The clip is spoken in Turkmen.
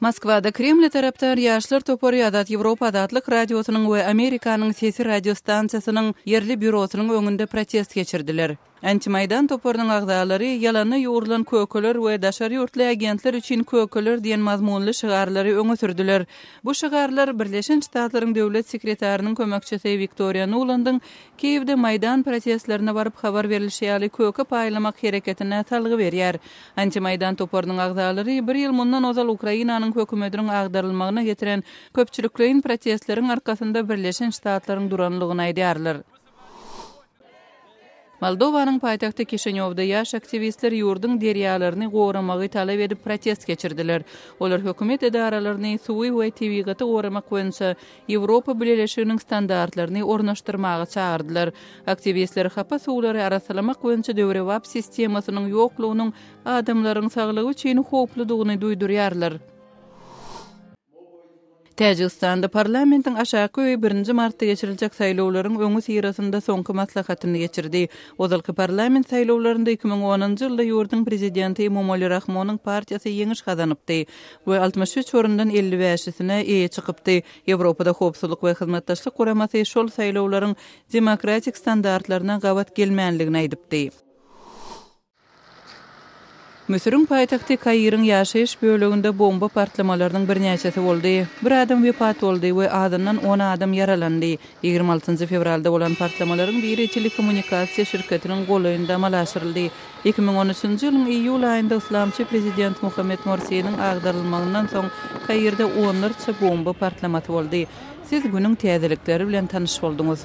Moskwada Kremle tarapdar ýaşlar topary Azat Ýewropa Azatlyk Radiosynyň we Amerikanyň Sesi radiostansiýasynyň ýerli býurosynyň öňünde protest geçirdiler. Antimaýdan toparynyň agzalary Ýalana ýugrulan kökeler we daşary ýurtly agentler üçin kökeler diýen mazmunly şygarlary öňe sürdüler. Bu şygarlar Birleşen Ştatlaryň Döwlet sekretarynyň kömekçisi Wiktoriýa Nulandyň Kiýewde Maýdan protestlerine baryp habar berlişi ýaly köke paýlamak hereketine salgy berýär. Antimaýdan toparynyň agzalary bir ýyl mundan ozal Ukrainanyň hökümetiniň agdarylmagyna getiren köpçülikleýin protestleriň arkasynda Birleşen Ştatlaryň duranlygyny aýdýarlar. Moldowanyň paýtagty Kişinýowda ýaş aktiwistler ýurduň derýalaryny goramagy talap edip protest geçirdiler. Olar hökümet edaralaryny suwy we tebigaty goramak boýunça Ýewropa Bileleşiginiň standartlaryny ornaşdyrmaga çagyrdylar. Aktiwistler hapa suwlary arassalamak boýunça döwrebap sistemasynyň ýoklugynyň adamlaryň saglygy üçin howpludygyny duýdurýarlar. Täjigistanda parlamentiň aşaky öýi birinji martda geçiriljek saýlawlaryň öňüsyrasynda soňky maslahatyny geçirdi. Ozalky parlament saýlawlarynda 2010-njy ýylda ýurduň prezidenti Emomali Rahmonyň partiýasy ýeňiş gazanypdy we 63 orundan 55-sine eýe çykypdy. Ýewropada Howpsuzlyk we Hyzmatdaşlyk Guramasy şol saýlawlaryň demokratik standartlaryna gabat gelmänligini aýdypdy. Müsüriň paýtagty Kairiň ýaşaýyş böleginde bomba partlamalarynyň birnäçesi boldy. Bir adam wepat boldy we azyndan on adam ýaralandy. 26 fewralda bolan partlamalaryň biri telekommunikasiýa şirketiniň golaýynda amala aşyryldy. 2013-nji ýylyň iýul aýynda yslamçy prezident Muhammet Morsiniň agdarylmagyndan soň Kairde onlarça bomba partlamasy boldy. Siz günüň täzelikleri bilen tanyş bolduňyz.